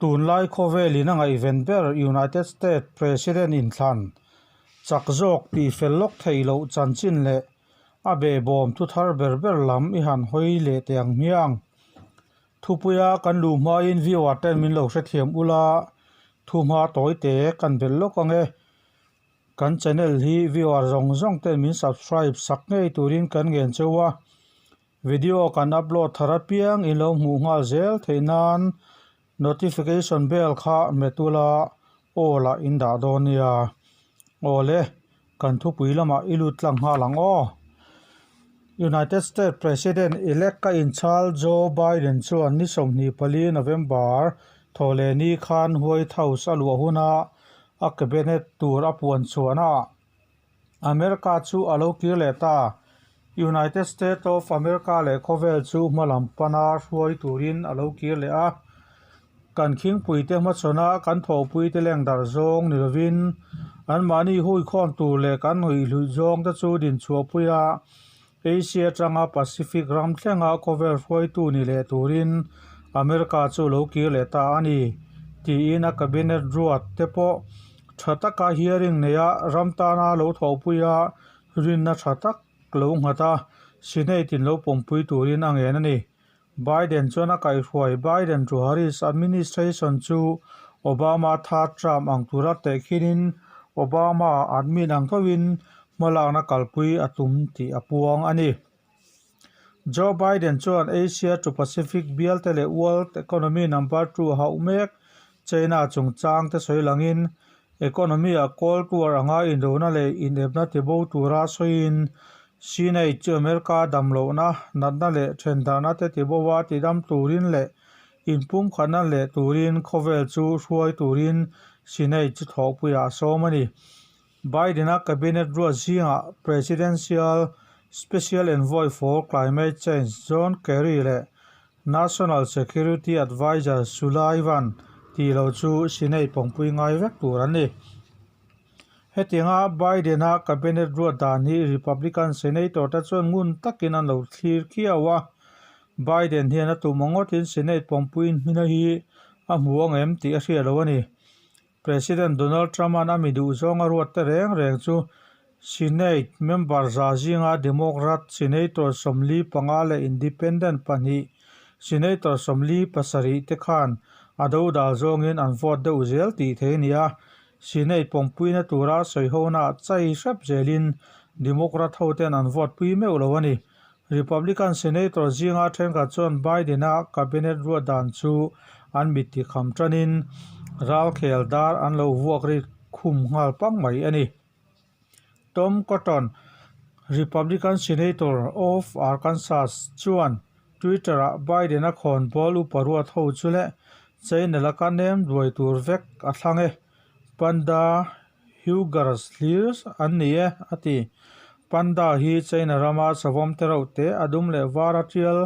Tunlai khawvelin a ngaihven ber United States President inthlan chak zawk tih fel lawk theih loh chanchin leh a behbawm thu thar ber ber lam i han hawi leh teh ang hmiang. Thupuia kan luh hmain viewer ten min lo hrethiam ula, thu hma tawi te kan belh lawk ang e. Kan channel hi viewer zawng zawng ten min subscribe sak ngei turin kan ngen cheu a. Video kan upload thar apiang in lo hmuh nghal zel theih nan notification bell kha hmet ula aw lah in dah dawn nia. Awle, kan thupui lamah i lut tlang nghal ang aw. United States President elect a inchhal Joe Biden chuan ni 24 November thawhlehni khan White House a luah huna a cabinet tur a puan chhuahnaah America chu a lo kir leh ta. United States of America leh khawvel chu hmalam pana hruai turin a lo kir leh a. Kan khingpuite hmachhawna kan thawhpuite leng darh zawng ni lovin anmahni huikhawm tur leh kan hnuihluih zawng te chu dinchhuahpui a, Asia atanga Pacific ram thlenga khawvel hruaitu ni leh turin America chu lo kir leh ta a ni, tiin a cabinet ruat te pawh tha taka hearing neia ram tana lo thawhpui a rinna tha tak lo nghat a, Senate in lo pawmpui turin a ngen a ni. Biden chuan a kaihhruai Biden to Harris administration chu Obama third term ang tura tehkhinin Obama admin ang thovin hmalakna kalpui a tum tih a puang a ni. Joe Biden chuan Asia to Pacific bialte leh world economy number two hauh mek China chungchang te sawi langin Economy-ah Cold War anga indona leh inepna tibo tura sawiin Senate chu America damlohna, natna leh thendarhna te tiboa tidam turin leh inpumkhatna leh turin khawvel chu hruai turin Senate chu thawhpuiah a sawm a ni. Biden-a cabinet ruat zingah Presidential Special Envoy for Climate Change John Kerry leh National Security Adviser Sullivan tih loh chu Senate pawngpui ngai vek tur an ni. Hetianga Biden-a cabinet ruat dan hi Republican Senator te chuan ngun takin an lo thlir khiau a, Biden hian a tum angawtin Senate pawngpuiin hmina hi a hmu ang em tih a hriat lo a ni. President Donald Trump-a'n a mi duhzawng a ruat te reng reng chu Senate member za zinga Democrat Senator 45 leh Independent pahnih Senator 47 te khan a dodal zawngin an vote deuh zel tih thei a ni a. Senate pawmpuina tura sawihonaah chai hrep zelin Democrat hoten an vote pui meuh lo a ni. Republican Senator zinga thenkhat chuan Biden-a cabinet ruat dan chu an mit tikham tanin ralkhel dar an lo vuak ri khum nghal pang mai a ni. Tom Cotton, Republican Senator of Arkansas chuan Twitter-ah Biden-a khawnbawl upa ruat ho chu leh China laka nem duai tur vek a thlang e. Panda Hugers hlir an ni e, a ti. Panda hi China rama savawm te reuh te a dum leh var a tial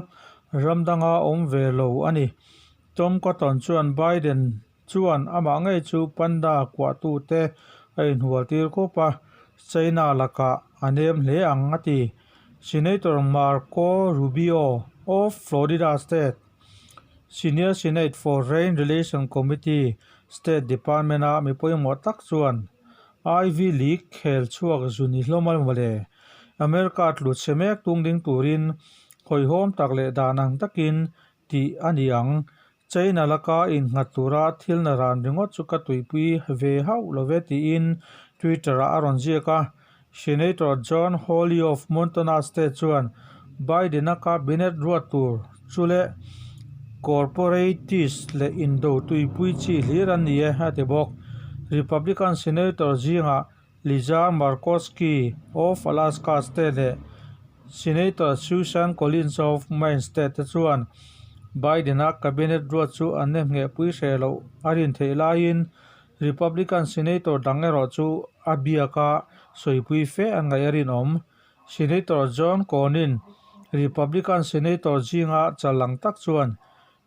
ram danga awm ve lo a ni. Tom Cotton chuan Biden chuan amah ngei chu panda kuahtute a inhual tir khup a, China lakah a nem hle ang a ti. Senator Marco Rubio of Florida State Senior Senate Foreign Relations Committee State Department-a mi pawimawh tak chuan Ivy League khel chhuak zu ni hlawm a mawle. America tlu chhe mek tung ding turin hawihhawm tak leh dan ang takin tih a ni ang. China laka innghat tura thil na ran ringawt chu ka tuipui ve hauh lo ve tiin Twitter-ah a rawn ziak a. Senator John Hawley of Montana State chuan Biden-a cabinet ruat tur chu leh corporatist leh indo tuipui chi hlir an ni e, a ti bawk. Republican Senator zingah Lisa Murkowski of Alaska State leh Senator Susan Collins of Maine State te chuan Biden-a cabinet ruat chu an nemnghehpui hreh loh a rin theih laiin Republican Senator dang erawh chu a biaka sawipui fe an ngaih a rinawm. Senator John Cornyn, Republican Senator zinga chal lang tak chuan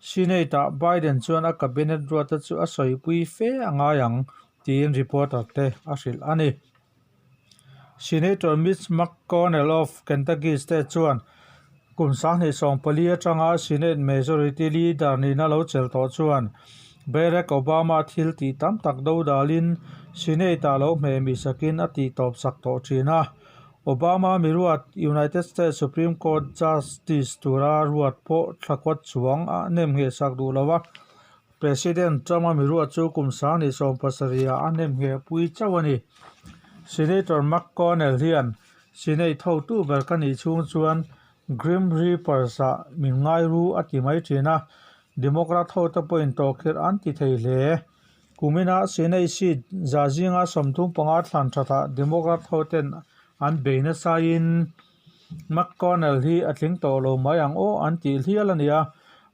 Senate-ah Biden chuan a cabinet ruata chu a sawipui fe a ngai ang, tiin reporter te a hrilh a ni. Senator Mitch McConnell of Kentucky State chuan kum 2014 atanga Senate Majority Leader nihna lo chelh tawh chuan Barack Obama thil tih tam tak dodalin Senate-ah lo hmehmih sakin a tihtawp sak tawh thin a. Obama miruat United States Supreme Court Justice tura ruat pawh thlakuat chuang a nemngheh sak duh lo a. President Trump-a miruat chu kum 2017 ah a nemngheh pui chauh a ni. Senator McConnell hian Senate hotu ber ka nih chhung chuan Grim Reapers-ah min ngai ru a ti mai thin a, Democrat hote pawhin tawhkhirh an ti thei hle. Kumina Senate seat za zinga 35 thlan thatah Democrat hoten an bei nasaiin McConnell hi a tling tawh lo mai ang aw an tih hlial a ni a,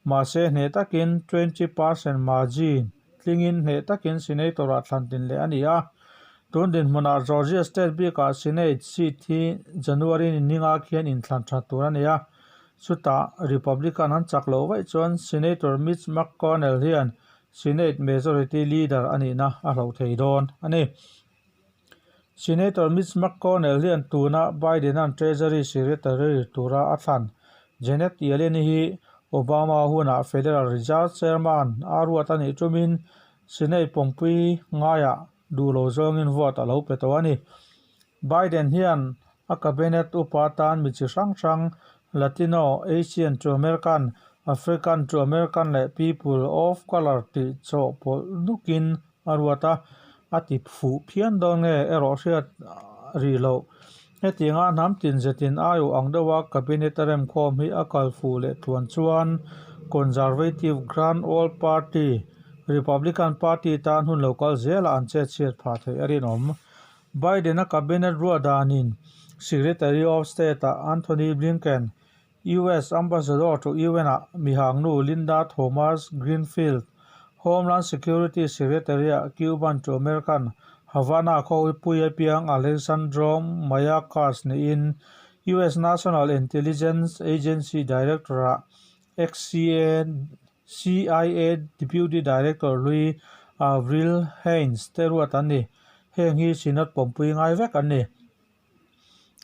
mahse hneh takin 20 percent margin tlingin hneh takin Senator-ah thlan tin leh a ni a. Tun dinhmunah Georgia State bikah Senate seat hi January ni ninga khian inthlan that tur a ni a, chutah Republican an chak loh vaih chuan Senator Mitch McConnell hian Senate Majority Leader a nihna a hloh thei dawn a ni. Senator Mitch McConnell hian tuna Biden-a'n Treasury Secretary tura a thlan Janet Yellen hi Obama hunah Federal Reserve Chairman a ruat a nih tumin Senate pawmpui ngaiah duh lo zawngin vote a lo pe tawh a ni. Biden hian a cabinet upa atan mi chi hrang hrang Latino, Asian to American, African to American leh People of Colour tih chawhpawlh nukin a ruat a, a ti fuh phian dawn nge erawh hriat rih loh. Hetianga hnam tin zetin aiawh ang deuha cabinet a remkhawm hi a kal fuh leh tluan chuan Conservative Grand Old Party, Republican Party tan hun lo kal zelah an chetchhiat phah theih a rinawm. Biden-a cabinet ruah danin Secretary of State-ah Anthony Blinken, US Ambassador to UN-ah mihangnu Linda Thomas-Greenfield, Homeland Security Secretary-ah Cuban to American Havana khawipui apiang Alejandro Mayorkas niin US National Intelligence Agency Director-ah ex-CIA Deputy Director hlui Avril Haines te ruat an ni. Heng hi Synod pawmpui ngai vek an ni.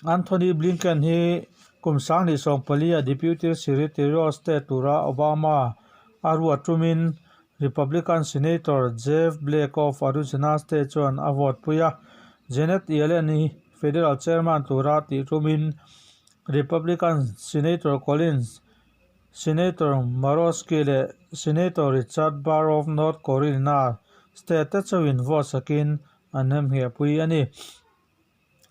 Anthony Blinken hi kum 2014 a Deputy Secretary of State tura Obama a ruat tumin Republican Senator Jeff Blake of Arizona State chuan a vote pui a. Janet Yellen hi Federal Chairman tura tih tumin Republican Senator Collins, Senator Murkowski leh Senator Richard Burr of North Carolina State te chauhin vote sakin an hnemnghehpui a ni.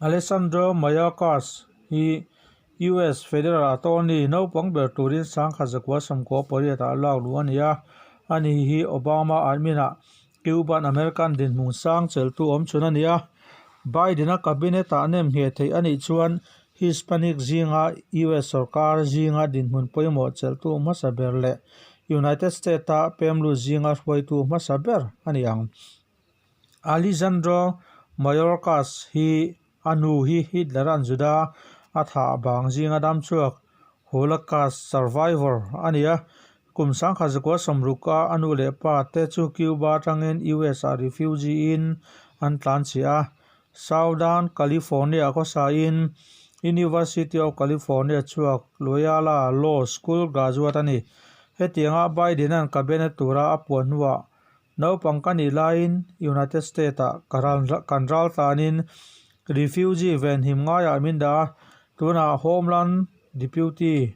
Alejandro Mayorkas hi US Federal Attorney naupang ber turin 1998 ah lak luh a ni a, ani hi Obama admin-ah Cuban American dinhmun sang cheltu awm chhun a ni a. Biden-a cabinet-ah nemngheh theih a nih chuan Hispanic zinga US sorkar zinga dinhmun pawimawh chelhtu hmasa ber leh United States-a pemlut zinga hruaitu hmasa ber a ni ang. Alejandro Mayorkas hi a nu hi Hitler-a'n Juda a thah bang zinga damchhuak Holocaust survivor a ni a. Kum 1960 a a nu leh pa te chu Cuba atangin US-ah refugee-in an tlanchhiah a. Southern California khawsain University of California chhuak Loyola Law School graduate a ni. Hetianga Biden-a'n cabinet tura a puan hnuah naupang ka nih laiin United States-ah kan ral tlanin refugee venhim ngaiah min dah a, tunah Homeland Deputy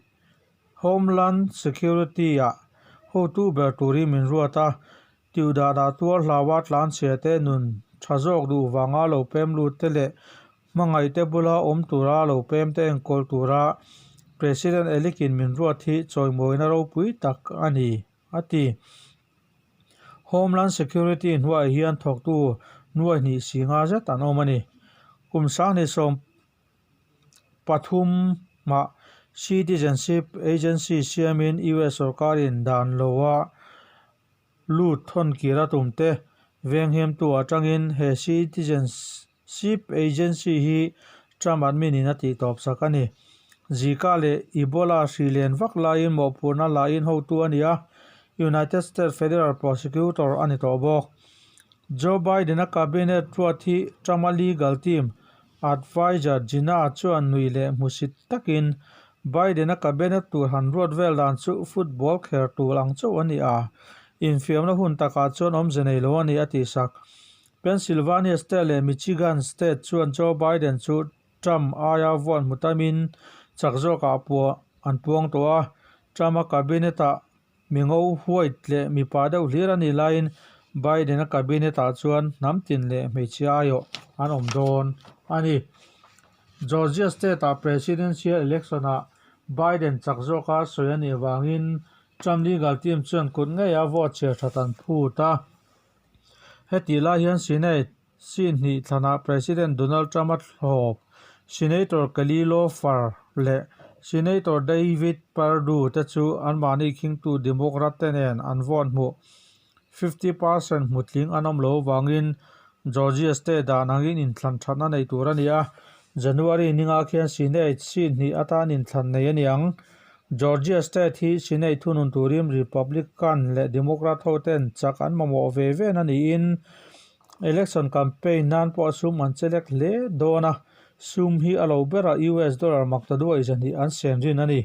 Homeland Security-ah hotu ber turin min ruat a, Tiudah dah tuar hlaua tlanchhia te nun tha zawk duh vanga lo pem lut te leh hmangaih te bula awm tura lo pem te enkawl tura President Elikin min ruat hi chawimawina ropui tak a ni, a ti. Homeland Security hnuaiah hian thawktu nuai hnih si nga zet an awm a ni. Kum 2023 ah Citizenship Agency siamin US sorkarin dan loa lut thawn kir a tum te venghiamtu atangin he Citizenship Agency hi Trump admin in a tih tawp sak a ni. Zika leh Ebola hri len vak laiin mawhphurhna lain hotu a ni a. United States Federal Prosecutor a ni tawh bawk. Joe Biden-a cabinet ruat hi Trump-a legal team adviser Gina chuan nui leh hmusit takin Biden-a cabinet tur han ruat vel dan chu football kher tur ang chauh a ni a, infiamna hun takah chuan awmze nei lo a ni a tihsak. Pennsylvania State leh Michigan State chuan Joe Biden chu Trump aia vote hmu tamin chak zawkah pawh an puang tawh a, Trump-a cabinet-ah mi ngo white leh mipa deuh hlir a nih laiin Biden-a cabinet-ah chuan hnam tin leh hmeichhia aiawh an awm dawn a ni. Georgia State-ah presidential election-ah Biden chak zawka sawi a nih vangin Trump legal team chuan kut ngeia vote chhiar that an phut a. Hetih lai hian Senate Sin hnih thlanah President Donald Trump-a thlawp Senator Kelly Loeffler leh Senator David Perdue te chu anmahni khingtu Democrat te nen an vote hmuh 50% hmu tling an awm lo avangin Georgia state dan angin inthlan thatna nei tur a ni a, January ninga khian Senate sin hnih atan inthlan nei a ni ang. Georgia state hi Senate thunun turin Republican leh Democrat hoten chak an mamawh ve ve na niin Election campaign nan pawh sum an chelek hle dawn a, sum hi a lo berah US dollar makta duai zahnih an sen rin a ni.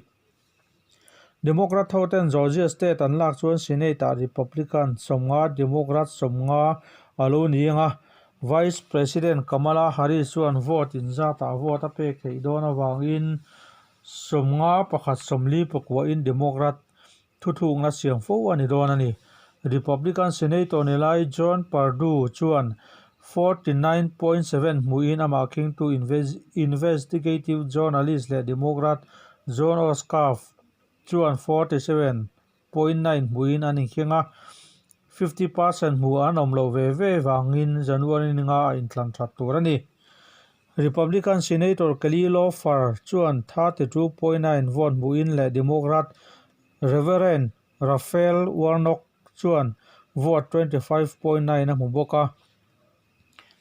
Democrat hoten Georgia state an lak chuan Senate ah Republican 50, Democrat 50 a lo ni ang a, Vice President Kamala Harris chuan vote inzatah vote a pek theih dawn avangin 50 pakhat 44 in Democrat Thuthlukna siam fo a ni dawn a ni. Republican Senator ni lai John Perdue chuan 49.7 hmuhin amah khingtu investigative journalist leh Democrat Jon Ossoff chuan 47.9 hmuhin an inkheng a, 50 percent hmuh an awm loh ve ve vangin January ninga a inthlan that tur a ni. Republican Senator Kelly Loeffler chuan 32.9 vote hmuhin leh Democrat Reverend Raphael Warnock chuan vote 25.9 a hmu bawk a.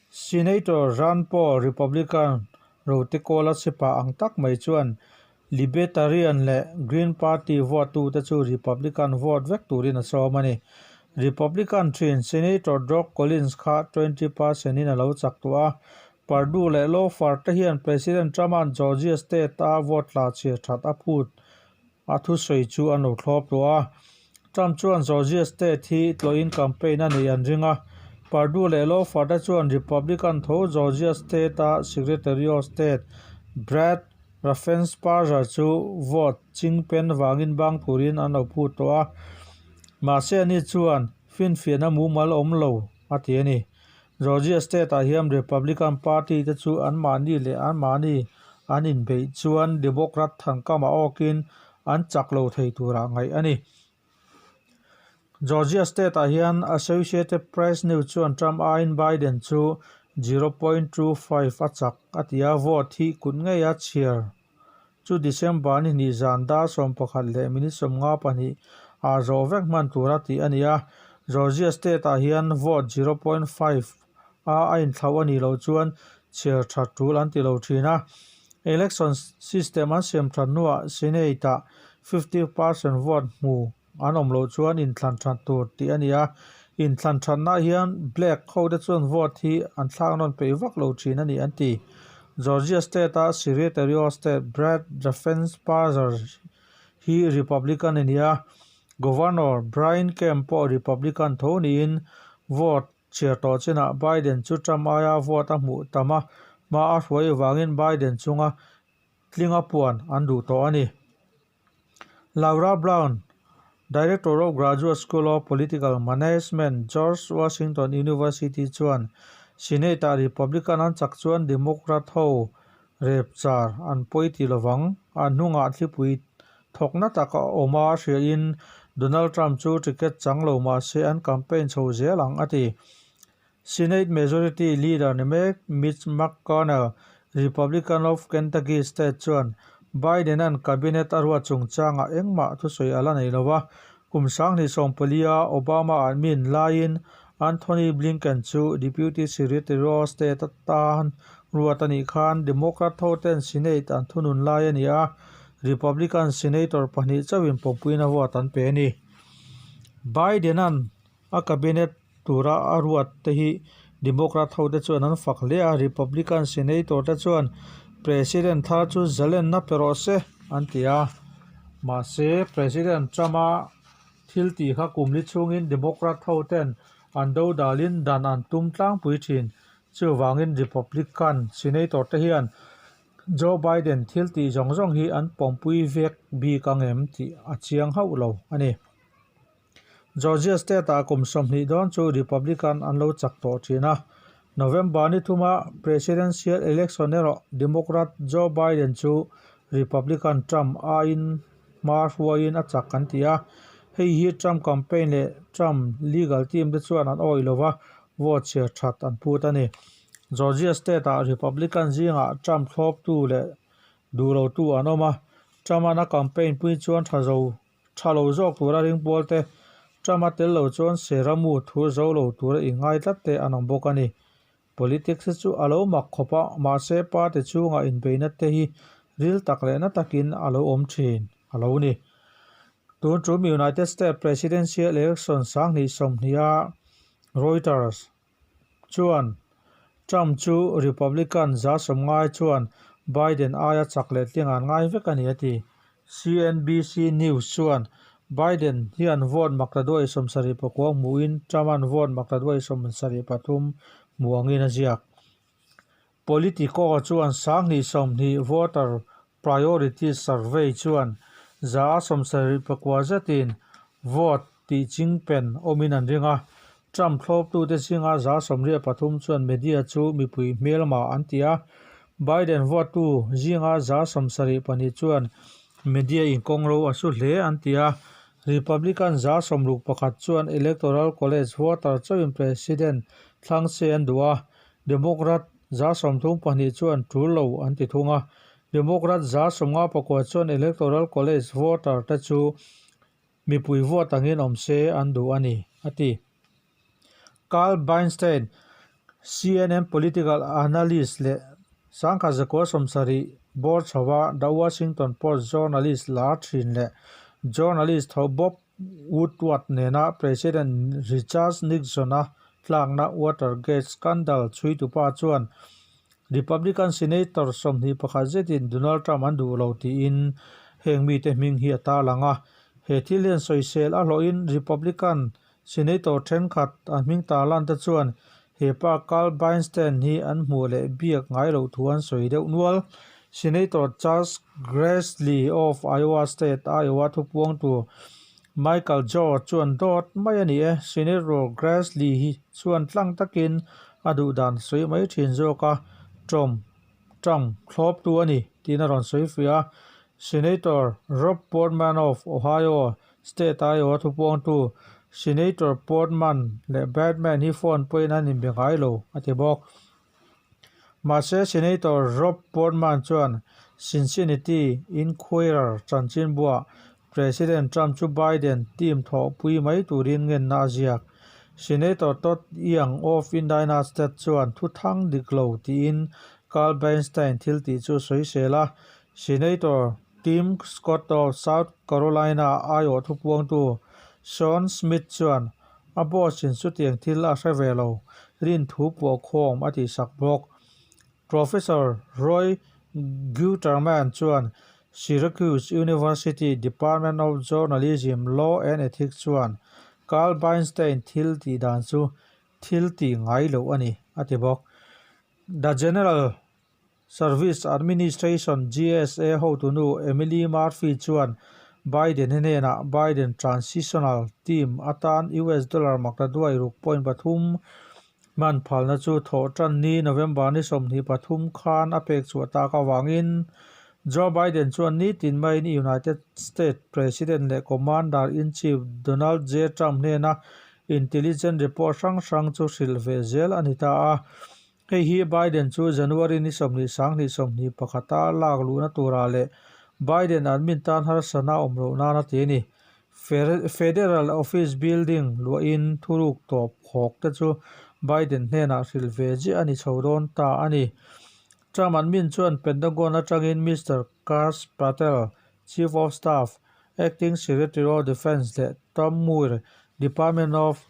Senator Rand Paul, Republican rotekawla sipa ang tak mai chuan Libertarian leh Green Party vote tute chu Republican vote vek turin a sawm a ni. Republican thin Senator Doug Collins kha 20 percent in a lo chak tawh a, Perdue leh Loeffler te hian President Trump-a'n Georgia state-a vote tla chhiar that a phut a thusawi chu an lo thlawp tawh a. Trump chuan Georgia state hi tlawhin campaign a neih an ring a, Perdue leh Loeffler te chuan Republican tho Georgia state-a Secretary of State Brad Raffensperger chu vote chingpen vangin bang turin an lo phut tawh a, mahse ani chuan finfiahna mumal awm lo a ti a ni. Georgia state-ah hian Republican Party te chu anmahni leh anmahni an inbeih chuan Democrat thankama awkin an chak lo thei turah ngaih a ni. Georgia state-ah hian Associated Press News chuan Trump aiin Biden chu 0.25 a chak a ti a, vote hi kut ngeia chhiar chu December ni hnih zan dar 11 leh minute 52 ah zawh vek hman tura tih a ni a, Georgia state-ah hian vote 0.5 a a inthlauh a nih loh chuan chhiar that tul an ti lo thin a. Election system an siam that hnuah Senate-ah 50 percent vote hmu an awm loh chuan inthlan that tur tih a ni a. Inthlan thatna hian black hote chuan vote hi an thlak nawn peih vak lo thin a ni an ti. Georgia state-a Secretary of State Brad Raffensperger hi Republican a ni a. Governor Brian Kemp pawh Republican tho niin vote Chhiar tawh chinah Biden chu Trump aia vote a hmuh tam a, hma a hruai avangin Biden chunga tlinga puan an duh tawh a ni. Laura Brown, Director of Graduate School of Political Management, George Washington University chuan Senate-ah Republican an chak chuan Democrat ho rep char an pawi ti lovang. A hnungah thlipui Thawkna tak a awm a hriain Donald Trump chu ticket chang lo mah se an campaign chho zel ang a ti. Senate Majority Leader ni mek Mitch McConnell, Republican of Kentucky State chuan Biden-a'n cabinet a ruat chungchangah engmah thusawi a la nei lo a, kum 2014-a Obama admin laiin Anthony Blinken chu Deputy Secretary of State atan ruat a nih khan Democrat hoten Senate an thunun lai a ni a, Republican Senator pahnih chauhin pawmpuina vote an pe a ni. Biden-a'n a cabinet tura a ruat te hi Democrat hote chuan an fak hle a, Republican senator te chuan President thar chu zalenna pe rawh se an ti a. Mahse, President Trump-a thil tih kha kum li chhungin Democrat hoten an dodalin dan an tum tlangpui thin. Chuvangin Republican senator te hian Joe Biden thil tih zawng zawng hi an pawmpui vek bik ang em tih a chiang hauh lo a ni. Georgia State-ah kum 20 dawn chu Republican an lo chak tawh thin a, November ni thuma presidential election erawh Democrat Joe Biden chu Republican Trump aiin hma hruaiin a chak an ti a, hei hi Trump campaign leh Trump legal team te chuan an awih lova vote chhiar that an phut a ni. Georgia State-ah Republican zingah Trump thlawptu leh duh lotu an awm a, Trump-a'n a campaign pui chuan tha zo Tha lo zawk tura ring pawl te, Trump-a tel lo chuan Seramu thur zo lo tura inngai tlat te an awm bawk a ni. Politics hi chu a lo mak khawp a, mahse party chhunga inbeihna te hi ril tak leh na takin a lo awm thin a lo ni. Tun tum United States Presidential Election 2020-a Reuters chuan Trump chu Republican 90% chuan Biden aia chak leh tling an ngai vek a ni a ti. CNBC News chuan Biden hian vote 79% hmuhin Trump-a'n vote 73% hmu angin a ziak. Politico chuan 2020 Voter Priorities Survey chuan 79% zetin vote tih chingpen awmin an ring a, Trump thlawptute zinga 83% chuan media chu mipui hmelma an ti a, Biden vote-tu zinga 72% chuan media inkawngro a su hle an ti a, Republican 61% chuan Electoral College voter chauhin president thlang se an duh a, Democrat 32% chuan tul lo an ti thung a, Democrat 59% chuan Electoral College voter te chu mipui vote angin awm se an duh a ni, a ti. Carl Bernstein, CNN political analyst leh 1970 bawr chhoa The Washington Post journalist lar thin leh journalist tho Bob Woodward nena President Richard Nixon-a tlakna Watergate scandal chhuitupa chuan Republican Senator 21 zetin Donald Trump an duh lo tiin heng mite hming hi a tarlang a. He thil hian sawisel a hlawhin Republican Senator thenkhat an hming tarlan te chuan he pa Carl Bernstein hi an hmuh leh biak ngai loh thu an sawi deuh nual. Senator Chuck Grassley of Iowa State, Iowa thupuangtu Michael George chuan dawt mai a ni e. Senator Grassley hi chuan tlang takin a duh dan sawi mai thin zawk a, Trump Trump thlawptu a ni tiin a rawn sawi fuih a. Senator Rob Portman of Ohio State Iowa thupuangtu Senator Portman leh Batman hi phone pawhin an inbe ngai lo a ti bawk. Mahse Senator Rob Portman chuan Cincinnati Enquirer chanchinbuah President Trump chu Biden team thawhpui mai turin ngenna a ziak. Senator Todd Young of Indiana State chuan thu thang dik lo tiin Carl Bernstein thil tih chu sawisel a, Senator Tim Scott of South Carolina aiawh thupuangtu Sean Smith chuan a boss-in chutiang thil a hre ve lo, rin thu puahkhawm a tihsak bawk. Professor Roy Guterman chuan Syracuse University Department of Journalism, Law and Ethics chuan Carl Bernstein thil tih dan chu thil tih ngai loh a ni, a ti bawk. The General Service Administration, GSA, hotunu Emily Murphy chuan Biden hnenah Biden Transitional Team atan US dollar maktaduai ruk point pathum hman phalna chu thawh tan ni November ni 23 khan a pek chhuah tak avangin Joe Biden chuan nitin maiin United States President leh Commander-in-Chief Donald J. Trump hnena intelligence report hrang hrang chu hrilh ve zel a ni ta a. Hei hi Biden chu January ni 20 20 21-a lak luhna turah leh Biden admin tan harsatna awm loh nan a ti a ni. Federal Office Building luahin thuruk tawp khawk te chu Biden hnenah hrilh ve ziah a ni chho dawn ta a ni. Trump admin chuan Pentagon atangin Mister Kash Patel, Chief of Staff, Acting Secretary of Defence leh Tom Muir, Department of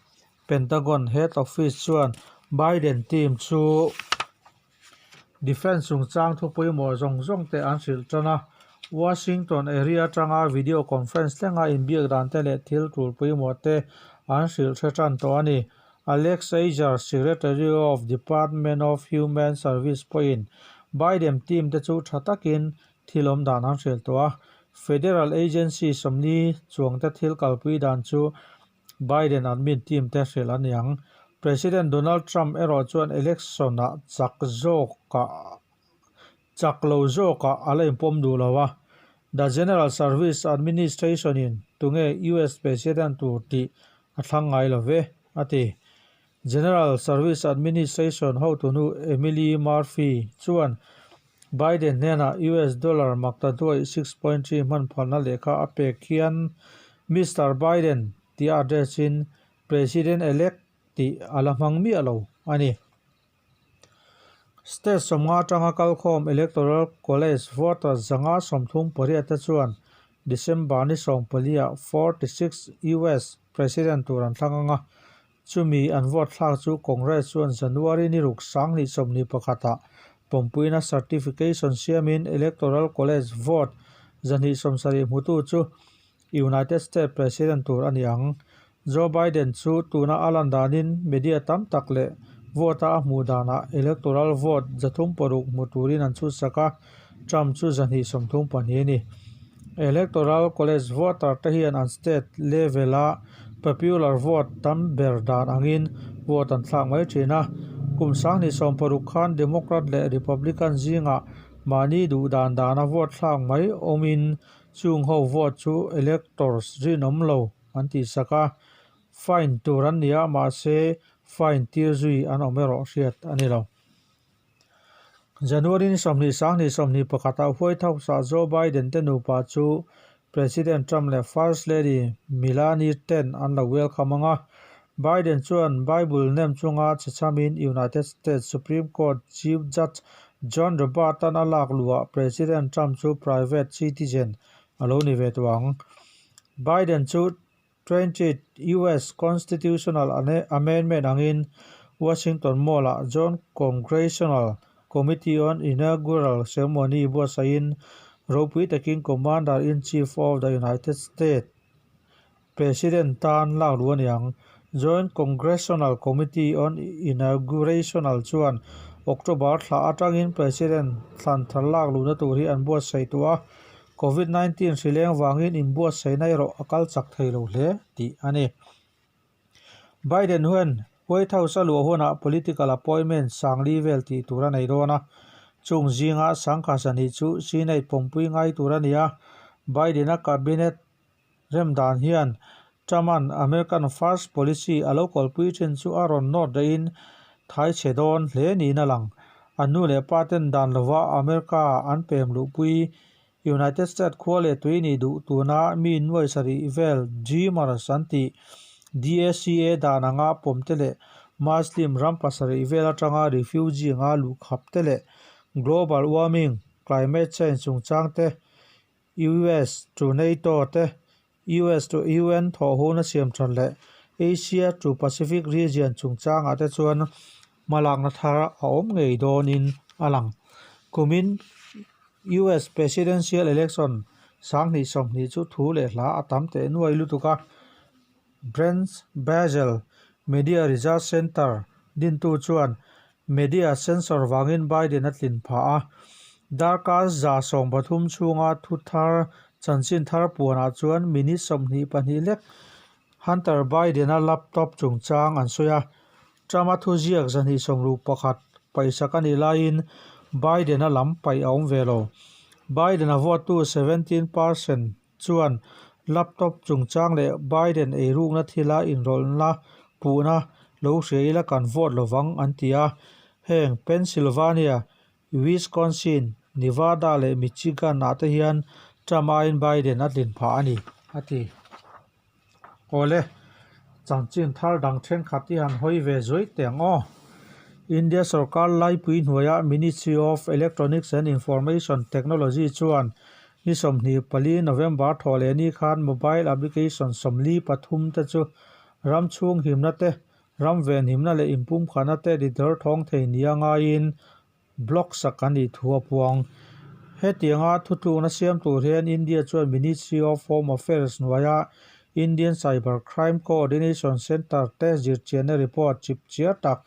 Pentagon Head Office chuan Biden team chu Defence chungchang thu pawimawh zawng zawng te an hrilh tan a. Washington area atanga video conference thlenga inbiak dan te leh thil tul pawimawh te an hrilh hre tan tawh a ni. Alex Azar, Secretary of Department of Human Service pawhin Biden team te chu tha takin thil awm dan an hrilh tawh a. Federal agency sawmli chuangte thil kalpui dan chu Biden admin team te hrilh a ni ang. President Donald Trump erawh chuan election-ah chak zawkah chak lo zawkah a la inpawm duh lo a. The General Service Administration-in tunge US President tur tih a thlang ngai lo ve, a ti. General Service Administration hotunu Emily Murphy chuan Biden hnenah US dollar maktaduaih 6.3 hman phalna lehkha a pek hian Mister Biden tih a address in President-elect tih a la hmang miah lo a ni. State 50 atanga kalkhawm Electoral College voter 138 te chuan December ni 14 ah 46 US President tur an thlang ang a, Chumi an vote thlak chu Congress chuan January ni ruk 2021 ah pawmpuina certification siamin Electoral College vote 270 hmutu chu United States President tur a ni ang. Joe Biden chu tuna a lan danin media tam tak leh vote a a hmuh danah electoral vote 306 hmu turin an chhutsak a, Trump chu 234 a ni. Electoral College voter te hian an state level a popular vote tam ber dan angin vote an thlak mai thin a. Kum 2016 khan Democrat leh Republican zingah mahni duh dan dana vote thlak mai awmin chung ho vote chu electors rinawm lo an tihsak a. Fine tur an ni a, mahse fine tir zui an awm erawh hriat a ni lo. January ni 20 2021 ah White House ah Joe Biden te nupa chu President Trump leh First Lady Melania ten an lo welcome ang a. Biden chuan Bible nem chunga chhechhamin United States Supreme Court Chief Judge John Roberts-a'n a lak luhah President Trump chu private citizen a lo ni ve tawh ang. Biden chu Twentieth US Constitutional Amendment angin Washington Mall-ah Joint Congressional Committee on Inaugural Ceremony buatsaihin ropui takin Commander-in-Chief of the United States President tan lak luh a ni ang. Joint Congressional Committee on Inaugurational chuan October thla atangin President thlan thar lak luhna tur hi an buatsaih tawh a, Covid 19 hri leng vangin inbuatsaihna erawh a kal chak thei lo hle tih a ni. Biden huan White House a luah hunah political appointment sangli vel tih tur a nei dawn a, chung zinga sangkha sahnih chu Senate pawmpui ngai tur a ni a, Biden-a cabinet rem dan hian Trump-a'n American First policy a lo kalpui thin chu a rawn nawt dahin thai chhe dawn hle niin a lang. An nu leh pa ten dan lova America an pem luhpui United States khua leh tui nih duh tuna mi nuai sarih vel Dreamers an tih DACA dan anga pawm te leh Muslim ram pasarih vel atanga refugee anga luhkhap te leh global warming, climate change chungchang te US to NATO te, US to UN thawhhuna siam that leh Asia to Pacific region chungchangah te chuan hmalakna thar a awm ngei dawnin a lang. Kumin US Presidential Election 2020 chu thu leh hla a tam teh nuai lutuk a, Brent Basel Media Research Center dintu chuan media censor vangin Biden a tlin phah a. Darkar 130 chhunga thu thar chanchin thar puanah chuan minute 22 lek Hunter Biden-a laptop chungchang an sawi a. Trump-a thuziak 261 paihsak a nih laiin Biden-a lam paih a awm ve lo. Biden-a vote-tu 17 percent chuan laptop chungchang leh Biden eirukna thila inrawlhna puhna lo hria ila kan vote lovang an ti a. Heng Pennsylvania, Wisconsin, Nevada leh Michigan ah te hian Trump aiin Biden a tlin phah a ni, a ti. Awle, chanchin thar dang thenkhat hi han hawi ve zuai teh ang aw. India sorkar laipui hnuaia Ministry of Electronics and Information Technology chuan ni 24 November thawh leh ni khan mobile application 43 te chu Ram chhung himna te, ram venhimna leh inpumkhatna te ri thawng thei nia ngaiin block sak an nih thu a puang. Hetianga thutlukna siam tur hian India chuan Ministry of Home Affairs hnuaia Indian Cyber Crime Coordination Centre te zirchianna report chipchiar tak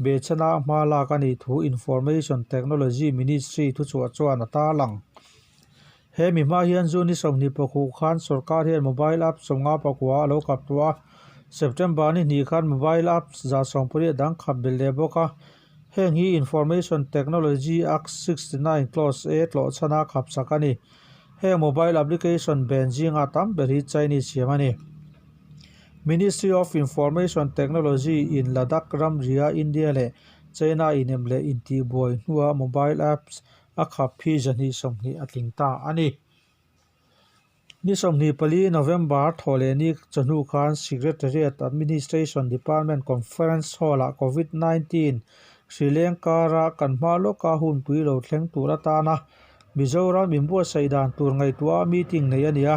behchhana hma lak a nih thu Information Technology Ministry thuchhuah chuan a tarlang. He mi hma hian June ni 24 khan sorkar hian mobile app 54 a lo kap tawh a, September ni hnih khan mobile apps 180 dang khap belh leh bawk a. Heng hi Information Technology Act 69 Clause A tlawh chhana khap sak a ni. Heng mobile application ben zinga tam ber hi Chinese siam a ni. Ministry of Information Technology in Ladakh ramria India leh China inem leh intihbuai hnua mobile apps a khap hi 220 a tling ta a ni. Ni 24 November thawhlehni chawhnu khan Secretariat Administration Department Conference Hall-ah Covid 19 hri leng kara kan hma lawka hunpui lo thleng tur atana Mizoram inbuatsaih dan tur ngaihtuah meeting nei a ni a.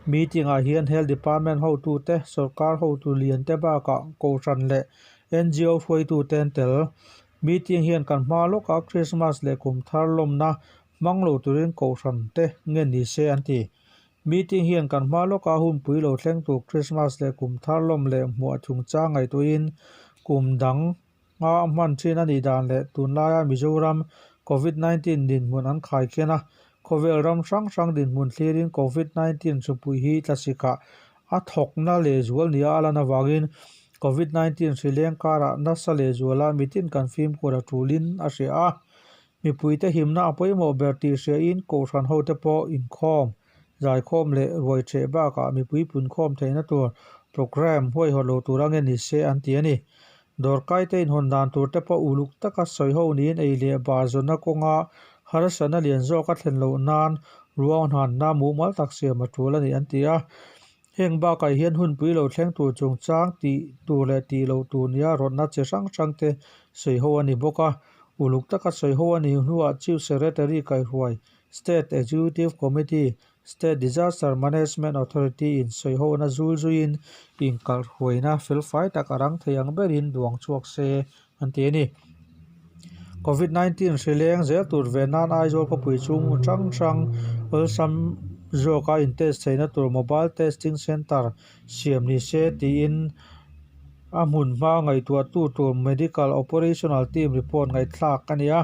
Meeting-ah hian Health Department hotute, sorkar hotu lian te bakah Kohhran leh NGO hruaitute an tel. Meeting hian kan hma lawka Christmas leh kum thar lawmna hmang lo turin Kohhran te nge ni se an ti. Meeting hian kan hma lawka hunpui lo thleng tur Christmas leh kum thar lawm leh hmuah chungchang ngaihtuahin kum dang nga hman thin a nih dan leh tunlaia Mizoram Covid 19 dinhmun an khai khian a, khawvel ram hrang hrang dinhmun thlirin Covid 19 hripui hi tlasikah a thawkna lehzual nia a lan avangin Covid 19 hri leng karah nasa lehzuala mitin kan fimkhur a tulin a hria a. Mipuite himna a pawimawh ber tih hriain Kohhran hote pawh inkhawm, zaikhawm leh ruai ṭheh bakah mipui punkhawm theihna tur programme huaihawt lo tur a nge ni se an ti a ni. Dawrkaite inhawn dan tur te pawh uluk taka sawi ho niin ei leh bar zawnna kawnga harsatna lian zawk a thlen loh nan ruahmanna mumal tak siam a tul a ni an ti a. Heng bakah hian hunpui lo thleng tur chungchang tih tur leh tih loh tur nia rawtna chi hrang hrang te sawi ho a ni bawk a. Uluk taka sawi ho a nih hnuah Chief Secretary kaihruai State Executive Committee, State Disaster Management Authority in sawi hona zul zuiin inkalhruaina felfai tak a rang thei ang berin duang chhuak se an ti a ni. Covid 19 hri leng zel tur ve nan Aizawl khawpui chhung hmun hrang hrang awlsam zawka in test theihna tur mobile testing centre siam ni se tiin a hmun hma ngaihtuahtu tur medical operational team report ngaihthlak a ni a.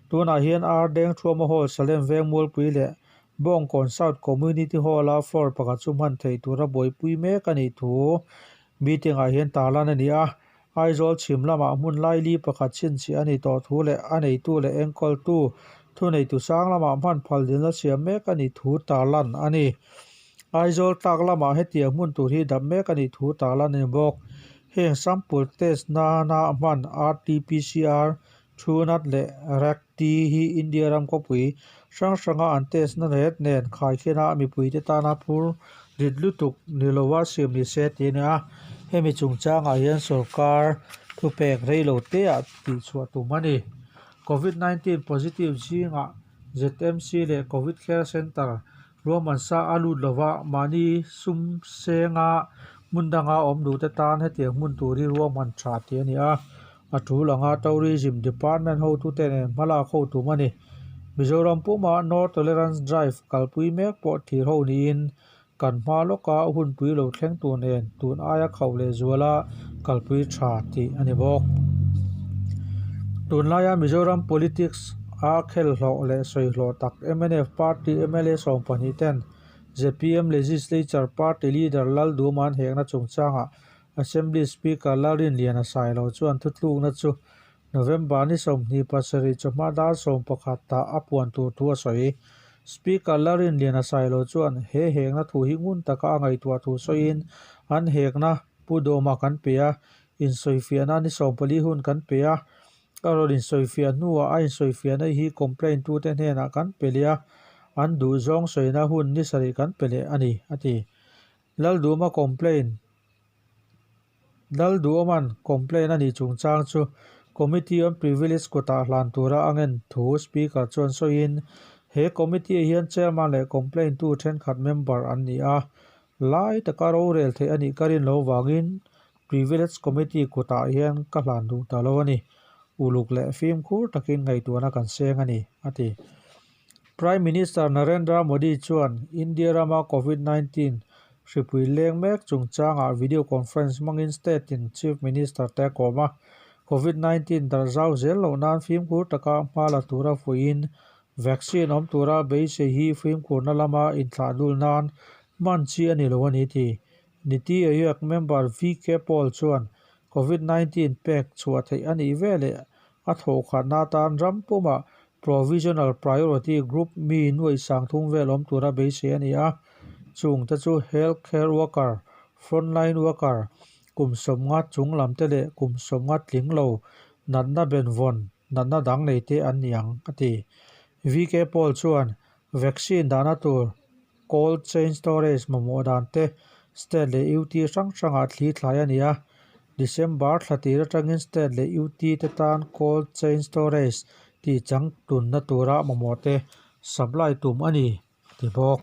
Tunah hian Ar Dengthuama Hall Salem Veng Mualpui leh Bawngkawn South Community Hall-a floor pakhat chu hman theih tura buaipui mek a nih thu meeting-ah hian tarlan a ni a. Aizawl chhim lamah hmun laili pakhat chhinchhiah a ni tawh thu leh a neitu leh enkawltu thuneitu sang lamah hman phal dilna siam mek a nih thu tarlan a ni. Aizawl tlak lamah hetiang hmun tur hi dap mek a nih thu tarlan a ni bawk. Heng sample test nana hman RT-PCR, Truenat leh RACT hi India ram khawpui hrang hranga an test na ret nen khaikhiana mipuite tana phur rit lutuk ni lova siam ni se tih a ni a. Hemi chungchangah hian sorkar thupek rei lo teah tihchhuah tum a ni. Covid 19 positive zingah ZMC leh Covid Care Centre ruahman sa a lut lova mahni sum senga hmun danga awm duhte tan hetiang hmun tur hi ruahman tha tih a ni a. A tul anga Tourism Department hotute nen hmalak ho tum a ni. Mizoram puma No Tolerance Drive kalpui mek pawh thlir ho niin kan hma lawka hunpui lo thleng tur nen tun aia khauh leh zuala kalpui tha tih a ni bawk. Tunlaia Mizoram politics a khel hlawh leh sawi hlawh tak mnf party mla 12 ten zpm Legislature Party Leader Lalduma'n hekna chungchangah Assembly Speaker Lalrinliana Sailo chuan thutlukna chu November ni 27 chawhma dar 11 ah a puan tur thu a sawi. Speaker Lalrinliana Sailo chuan he hekna thu hi ngun taka a ngaihtuah thu sawiin an hekna Pu Dawma kan pe a, insawifiahna ni 14 hun kan pe a, a rawn insawifiah hnuah a insawifiahna hi complaint tute hnenah kan pe leh a, an duhzawng sawina hun ni sarih kan pe leh a ni, a ti. Lalduhawma complaint Lalduhawma'n complaint a nih chungchang chu Committee on Privilege kutah hlan tura a ngen thu Speaker chuan sawiin he committee hian chairman leh complaint tu thenkhat member an ni a, lai taka rorel theih a nih ka rin lo vangin. Privilege Committee kutah hian ka hlan duh ta lo a ni. Uluk leh fimkhur takin ngaihtuahna kan seng a ni, a ti. Prime Minister Narendra Modi chuan India rama Covid 19 hripui leng mek chungchangah video conference hmangin state in Chief Minister te a kawm a. Covid 19 darh zau zel loh nan fimkhur taka hma la tura fuihin vaccine awm tura beisei hi fimkhurna lama inthlah dul nan hman chi a ni lo a ni ti. Niti Aayog member VK Paul chuan Covid 19 pek chhuah theih a nih veleh A thawhkhatna atan ram pumah Provisional Priority Group mi nuaih sangthum vel awm tura beisei a ni a, chungte chu Health Care Worker, Frontline Worker, kum sawmnga chung lamte leh kum sawmnga tling lo natna benvawn natna dang neite an ni ang, a ti. VK Paul chuan vaccine dahna tur Cold chain storage mamawh dan te state leh UT hrang hrangah thli thlai a ni a, December thla tir atangin state leh UT te tan cold chain storage tih chang tunna tura mamawh te supply tum a ni, ti bawk.